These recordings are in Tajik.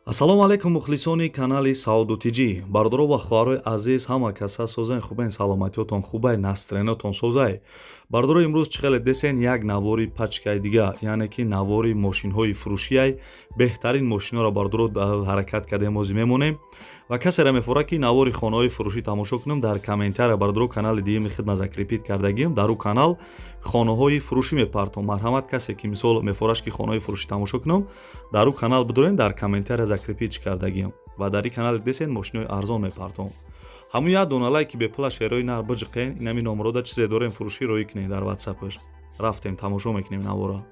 Ассалому алайкум мухлисони канали Сауду ТЖ. Бародаро ва хоҳарои азиз, ҳама каса созен, хубен, саломатиётон хубай, настроениятон созай. Бародаро, имрӯз чӣ хеле десен як навори пачкаи дига, яъне ки навори мошинҳои фурӯшиай, беҳтарин мошинҳоро бародаро ҳаракат кардем, ҳозир мемонем. Ва касеро мефора ки навори хонаҳои фурӯшӣ тамошо кунем, дар комментария бародаро канали дуюми хидмат закрепить кардагием, дар ӯ канал хонаҳои фурӯшӣ мепартом. Марҳамат, касе ки мисол мефораш ки хонаҳои фурӯшӣ тамошо кунам, дар ӯ канал бидорен, дар комментария закрепить кардагием. Ва дар ин канали десен мошинои арзон мепартом. Ҳамун як дона лайки бепула шерои нар биҷиқен, инами номрода чизе дорем фурӯшӣ роӣ кунем дар ватсапаш. Рафтем тамошо мекунем навора.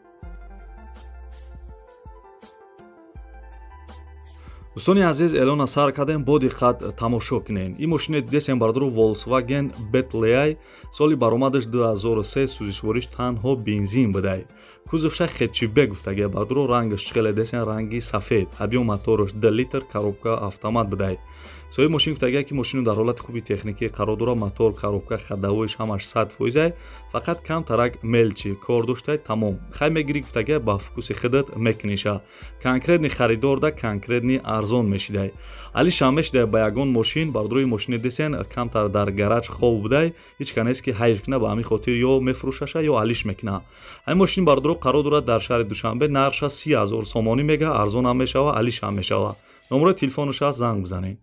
Дӯстони азиз, эълона сар кардем, бо диққат тамошо кунед. Ин мошине дидесем бародаро Volkswagen Beetle, соли баромадаш 2003, сӯзишвориш танҳо бензин будай. Кузовша хэтчбек гуфтагия бародаро, рангаш чӣ хеле десен, ранги сафед, объём мотораш 2 литр, коробка автомат будай. Соҳиби мошин гуфтагия ки мошину дар ҳолати хуби техникӣ қарор дорад, мотор, коробка, ходовойш ҳамаш 100%, фақат камтарак мелчи кор доштай, тамом. Хай мегирӣ гуфтагия, ба вкуси худат мекуниша. Конкретный харидорда конкретный арзон мешидай. Алишам мешидай ба ягон мошин, бародарои мошине десен камтар дар гараж хоб будай, ҳеч ка нест ки ҳайш куна, ба ҳамин хотир ё мефурӯшаша ё алиш мекуна. Ҳамин мошин бародаро қарор дорад дар шаҳри Душанбе, нархша 30 000 сомонӣ мега, арзон ҳам мешава, алиш ҳам мешава. Номерои телефонаш ҳаст, занг бизанед.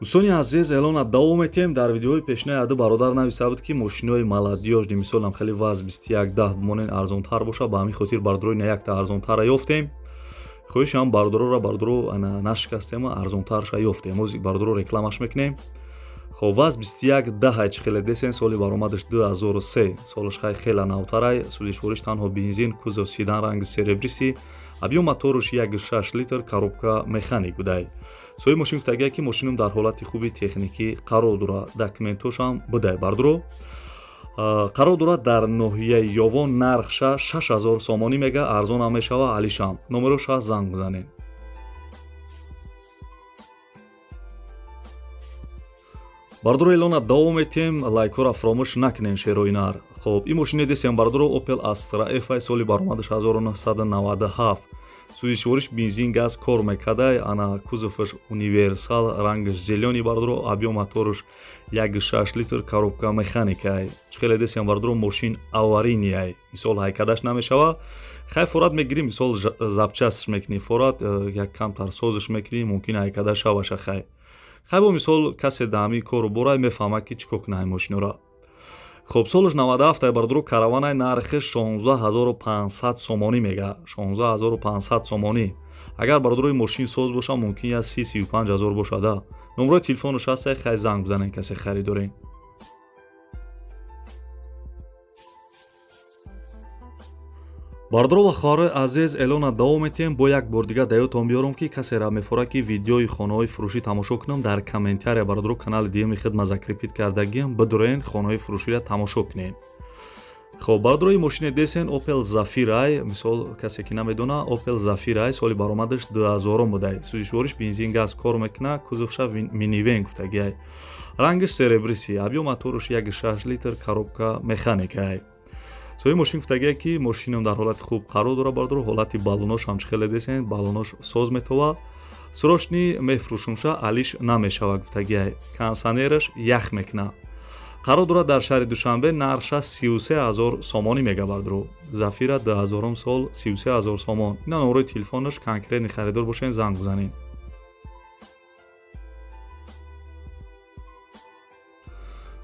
Дӯстони азиз, эълона давом метиҳем. Дар видеои пешинаи аду бародар нависта буд ки мошинои молодёжный, мисолам хеле ВАЗ 2110 бимонен, арзонтар боша. Ба ҳамин хотир бародарои на якта арзонтара ёфтем. Хоҳишам бародароро бародаро нашикастем, арзонтарша ёфтем. Ҳозир бародаро рекламаш мекунем. Хоб, ВАЗ 2110 чӣ хеле десен, соли баромадаш 2003, солаш хай хела навтарай, сӯзишвориш танҳо бензин, кузов седан, ранги серебристый, объём мотораш 1,6 литр, коробка механик будай. Соҳиби мошин гуфтагия ки мошинум дар ҳолати хуби техникӣ қарор дорад, документошам будай бародаро. Қарор дорад дар ноҳияи Ёвон, нархша 6000 сомонӣ мега, арзон ҳам мешава, алишам. Номерош ҳаст, занг бизанед. Бародаро, эълона давом метиҳем, лайкҳоро фаромӯш накунед, шерои нар. Хоб, ин мошине десем бародаро Opel Astra F, соли баромадаш 1997, сӯзишвориш бензин, газ кор мекардай, ана кузоваш универсал, рангаш зелёный бародаро, объём мотораш 1,6 литр, коробка механикай. Чӣ хеле десем бародаро, мошин аварийный, мисол ҳайкадаш намешава. Хай форат мегирӣ, мисол запчастш мекунӣ, форат як камтар созиш мекунӣ, мумкин ҳайкада шаваша. Хай хай бо мисол касе дар ҳамин кору борай мефаҳмад ки чӣ кор кунад ҳамин мошинора. Хоб, солаш 97 бародаро, караванай, нархи 16 500 сомонӣ мега, 16 500 сомонӣ. Агар бародарои мошин соз боша, мумкин я 30-35 ҳазор бошада. Номерои телефонаш ҳастай, хай занг бизанед, касе харидорен. Бародаро ва хоҳарои азиз, эълона давом метиҳем. Бо як бор дигар даётон биёрам ки касеро мефора ки видеои хонаҳои фурӯшӣ тамошо кунам, дар комментария бародаро канали дуюми хидмат закрепить кардагиам, бидурен, хонаҳои фурӯширо тамошо кунем. Хоб, бародарои мошине десен Opel Zafira, мисол касе ки намедона, Opel Zafira, соли баромадаш 2000 будай, сӯзишвориш бензин, газ кор мекуна, кузовша минивэн гуфтагиай, рангаш серебристый, объём мотораш 1,6 литр, коробка механикай. Соҳиби мошин гуфтагия ки мошинам дар ҳолати хуб қарор дорад бародаро, ҳолати баллонош ҳам чӣ хеле десен, баллонош соз метова, срочный мефурӯшумша, алиш намешава гуфтагиай, кондиционераш ях мекуна. Қарор дорад дар шаҳри Душанбе, нархша 33 000 сомонӣ мега бародаро. Зафира 2000 сол, 33 000 сомон. Ина номерои телефонаш, конкретный харидор бошен, занг бизанед.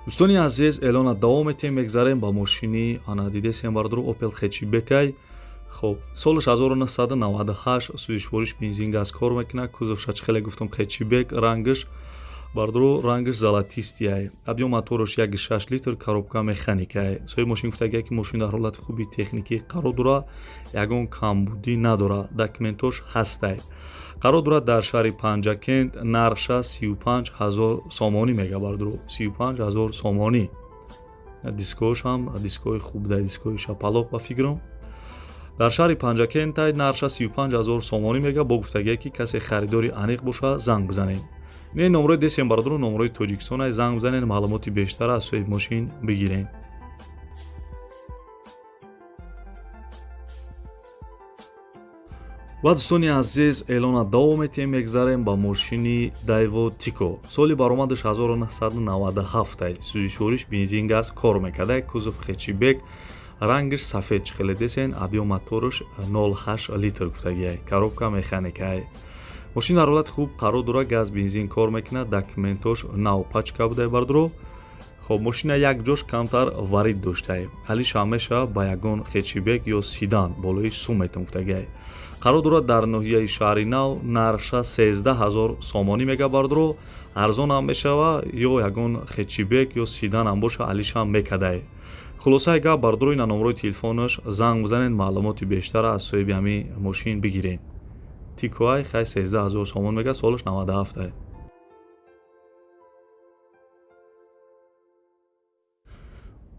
Дӯстони азиз, эълона давом метиҳем, мегзарем ба мошини, ана дидесем бародаро Opel хэтчбекай. Хоб, солаш 1998, сӯзишвориш бензин, газ кор мекунад, кузовша чӣ хеле гуфтам хэтчбек, рангаш бародаро рангаш золотистый, объём мотораш 1,6 литр, коробка механикай. Соҳиби мошин гуфтагия ки мошин дар ҳолати хуби техникӣ қарор дорад, ягон камбудӣ надорад, документош ҳастай. Қарор дорад дар шаҳри Панҷакент, нархша 35 000 сомонӣ мега бародаро, 35 000 сомонӣ. Дискош ҳам дискои хуб дай, дискои шапалоқ ба фикрам. Дар шаҳри Панҷакентай нархша 35 000 сомонӣ мега, бо гуфтагие ки касе харидори аниқ боша, занг бизанед. Не номерои десем бародаро, номерои Тоҷикистонай, занг бизанед, маълумоти бештар аз соҳиби мошин бигиред. Ва дӯстони азиз, эълона давом метиҳем, мегзарем ба мошини Дайво Тико. Соли баромадаш 1997, сӯзишвориш бензин газ кор мекарда, кузов хэтчбек, рангаш сафед, чӣ хеле десен, объём мотораш 0,8 литр гуфтагиай, коробка механикай. Мошин дар ҳолати хуб қарор дорад, газ бензин кор мекунад, документош нав пачка будай бардоро. Хоб, мошина як ҷош камтар варид доштай, алиш ҳам мешава ба ягон хэтчбек ё седан, болои сум метон гуфтагиай. Қарор дорад дар ноҳияи Шаҳри Нав, нархша 13 000 сомонӣ мега бардоро, арзон ҳам мешава, ё ягон хэтчбек ё седан ҳам боша, алиш ҳам мекадай. Хулосаи гап бардоро, ина номрои телефонаш, занг бизанед, маълумоти бештара аз соҳиби ҳамин мошин бигиред. Тикоай хай 13 000 сомон мега, солаш 97.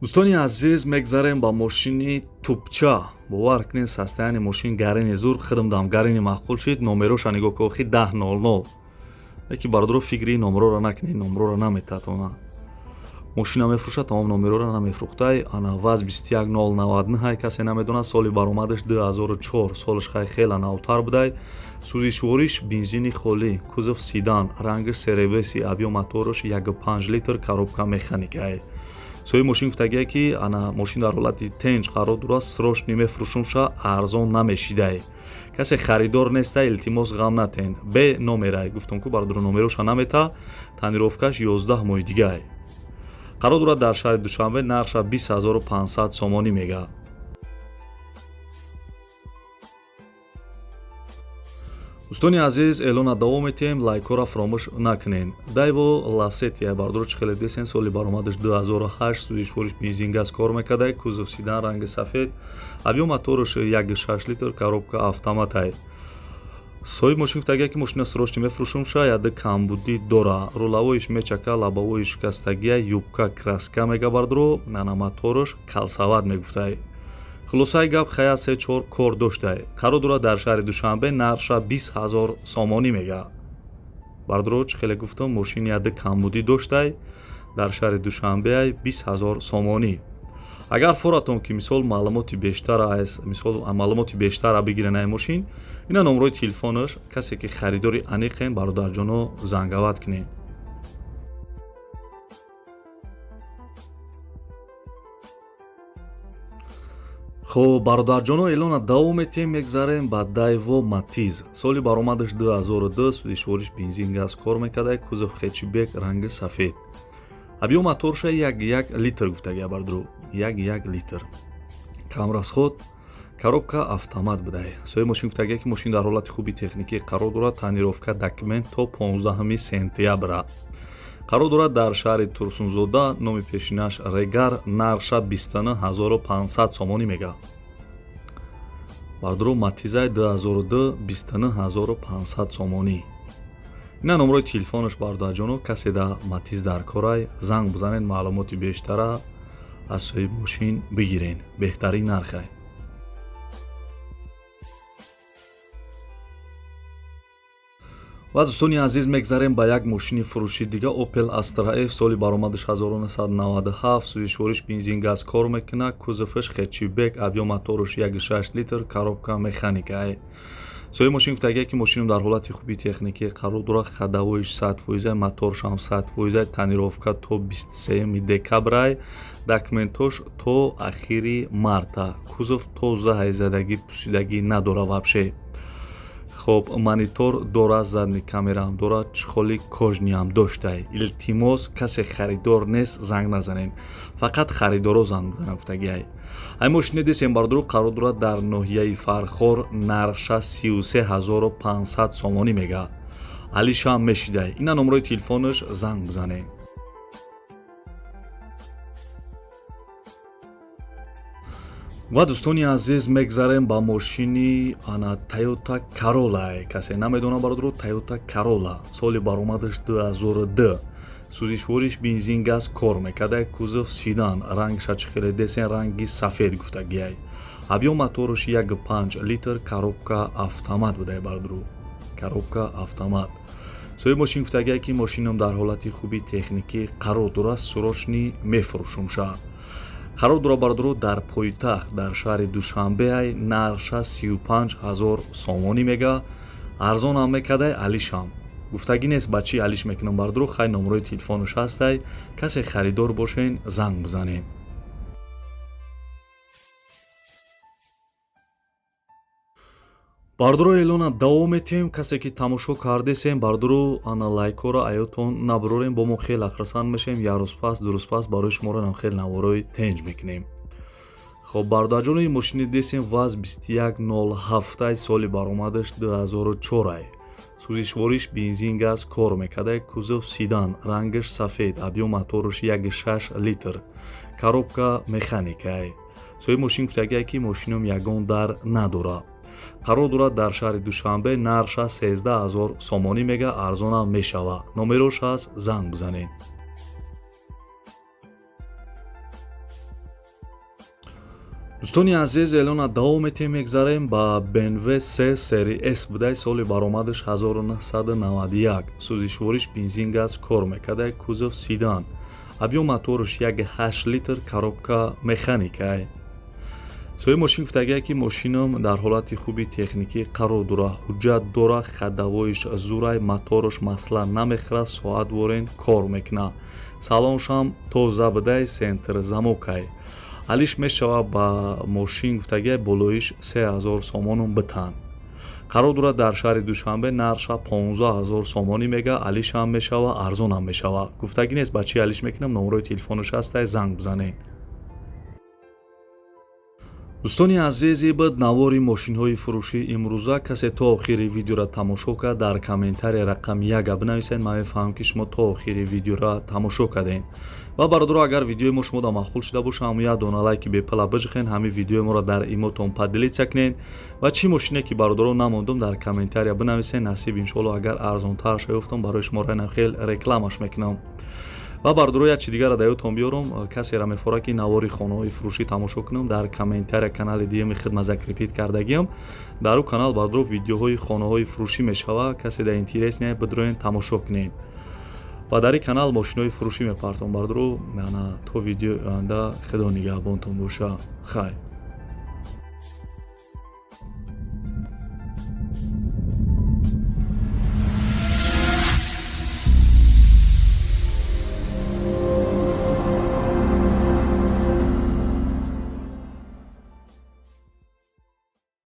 Дӯстони азиз, мегзарем ба мошини тупча. Бовар кунед, состояние мошин гарини зур, худам дам гарини маъқул шид. Номероша нигоҳ кохи, 1000. Леки бародаро, фикри номрора накунед, номрора наметатона. Мошина мефурӯшад, тамом номерора намефурӯхтай. Ана ВАЗ 21099, касе намедонад, соли баромадаш 2004, солаш хай хела навтар будай. Сӯзишвориш бензини холӣ, кузов седан, рангаш серебристый, объём мотораш 1,5 литр, коробка механикай. Соҳиби мошин гуфтагие, ки ана мошин дар ҳолати тенҷ қарор дорад, срочный мефурӯшумша, арзон намешидай. Касе харидор неста, илтимос, ғам натен. Бе номерай, гуфтам ку бародаро, номероша намета, тонировкаш 11 моҳи дигай. Қарор дорад дар шаҳри Душанбе, нархша 20 500 сомонӣ мега. Дӯстони азиз, эълона давом метиҳем, лайкҳоро фаромӯш накунед. Дайво Ласетия бардоро, чӣ хеле десен, соли баромадаш 2008, сӯзишвориш бензин газ кор мекарда, кузов седан, ранги сафед, объём мотораш 1,6 литр, коробка автоматай. Соҳиби мошин гуфтагия, ки мошина срочный мефурӯшумша, яда камбудӣ дора, руловойш мечака, лобовойш шикастагия, юбка краска мега бардоро, нана мотораш калсават мегуфтай. Хулосаи гап, хая се чор кор доштай. Қарор дорад дар шаҳри Душанбе, нархша 20 000 сомонӣ мега. Бардоро, чӣ хеле гуфтам, мошин яда камбудӣ доштай, дар шаҳри Душанбеай, 20 000 сомонӣ. Агар форатон ки мисол маълумоти бештара, мисол маълумоти бештара бигирен ай мошин, ина номрои телефонаш, касе ки харидори аниқен, бародарҷоно, зангават кунед. Хоб, бародарҷоно, эълона давом метиҳем, мегзарем ба Дайво Матиз. Соли баромадаш 2002, сӯзишвориш бензин газ кор мекарда, кузов хэтчбек, ранги сафед, объём моторша 1,1 литр гуфтагия бардро, 1,1 литр, камрасход, коробка автомат будай. Соҳиби мошин гуфтагия, ки мошин дар ҳолати хуби техникӣ қарор дорад, тонировка документ то 15 сентябра. Қарор дорад дар шаҳри Турсунзода, номи пешинаш Регар, нархша 29 500 сомонӣ мега. Бардоро, Матизай 2002, 29 500 сомонӣ. Ина номрои телефонаш, бародарҷоно, касе да Матиз дар корай, занг бизанед, маълумоти бештара аз соҳиби мошин бигирен, беҳтарин нархай. Ва дӯстони азиз, мегзарем ба як мошини фурӯши дига, Opel Astra F, соли баромадаш 1997, сӯзишвориш бензин газ кор мекунад, кузоваш хэтчбек, объём мотораш 1,6 литр, коробка механикай. Соҳиби мошин гуфтагия, ки мошинам дар ҳолати хуби техникӣ қарор дорад, ходовойш 100 фоиза, моторшам 100 фоиза, тонировка то 23 декабрай, документош то ахири марта, кузов тоза, ҳайзадагӣ, пусидагӣ надора вообще. Хоб, монитор дорад, задний камераам дорад, чехоли кожаныйам доштай. Илтимос, касе харидор нест, занг назанем, фақат харидоро занг бизанам гуфтагиай. Ай мошини десем бардору, қарор дорад дар ноҳияи Фархор, нархша 33 500 сомонӣ мега, алишам мешидай. Ина номрои телефонаш, занг бизанем. Ва дӯстони азиз, мегзарем ба мошини ана Тойота Карола. Касе намедонад бародаро, Тойота Карола, соли баромадаш 2002, сӯзишвориш бензин газ кор мекарда, кузов седан, рангша чӣ хеле десен, ранги сафед гуфтагиай, объём мотораш 1,5 литр, коробка автомат будай бародаро, коробка автомат. Соҳиби мошин гуфтагиай, ки мошинам дар ҳолати хуби техникӣ қарор дорад, срочный мефурӯшумша. Қарор дора бародаро дар пойтахт дар шаҳри Душанбе ай, нархша 35 000 сомонӣ мега, арзонам мекардай алишам. Гуфтагӣ нест ба чӣ алиш мекунам бародаро, хай номерои телефонаш ҳастай, касе харидор бошен занг бизанед. Бародаро эълона давом метиҳем, касе ки тамошо кардесем бародаро ана лайкҳоро аётон набарорем, бо мо хеле хурсанд мешем, як рӯз пас ду рӯз пас барои шуморо нам хеле наворои тенҷ мекунем. Хоб бародарҷоно, мошини десем ВАЗ 2107 соли баромадаш 2004. Сӯзишвориш бензин газ кор мекарда, кузов седан, рангаш сафед, объём мотораш 1,6 литр, коробка механикай. Соҳиби мошин гуфтагие ки мошинам ягон дар надорад. Қарор дорад дар шаҳри Душанбе, нархша 13 000 сомонӣ мега, арзонам мешавад. Номерош ҳаст, занг бизанед. Дӯстони азиз, эълона давом метиҳем, мегзарем ба BMW 3 серии S будай, соли баромадаш 1991. Сӯзишвориш бензин газ кор мекарда, кузов седан, объём мотораш 1,8 литр, коробка механикай. Соҳиби мошин гуфтагие ки мошинам дар ҳолати хуби техникӣ қарор дора, ҳуҷҷат дора, ходовойш зурай, мотораш масла намехӯрад, соат ворен кор мекунад. Салоншам тоза будай, центр замокай. Алиш мешава ба мошин гуфтагие болоиш 3000 сомонум битан. Қарор дорад дар шаҳри Душанбе, нархша 15 000 сомонӣ мега, алишам мешава, арзонам мешава. Гуфтагӣ нест ба чӣ алиш мекунам, номерои телефонаш ҳастай, занг бизанед. Дӯстони азиз, буд навори мошинҳои фурӯшӣ имрӯза. Касе то охири видеоро тамошо кард, дар комментария рақами 1 бинависед, ман мефаҳмам ки шумо то охири видеоро тамошо кардед. Ва бародаро, агар видеои мо шумода маъқул шуда боша, ҳамун як дона лайки бепала биҷихен, ҳамин видеои моро дар имотон поделиться кунед ва чӣ мошине ки бародаро намондум дар комментария бинависед, насиб иншоалло агар арзонтар шаёфтам барои шумо райнам хел рекламаш мекунам. Ва бародаро, як чи дигарро дар ёдтон биёрам, касеро мефорад ки навори хонаҳои фурӯшӣ тамошо кунам, дар комментария канали дуюми хидмат закрепить кардагиам, дар ӯ канал бародаро видеоҳои хонаҳои фурӯшӣ мешава, касе дар интерес не бидроен тамошо кунед. Ва дар ин канал мошинои фурӯшӣ мепартом бародаро. То видеои оянда худо нигаҳбонтон боша. Хайр.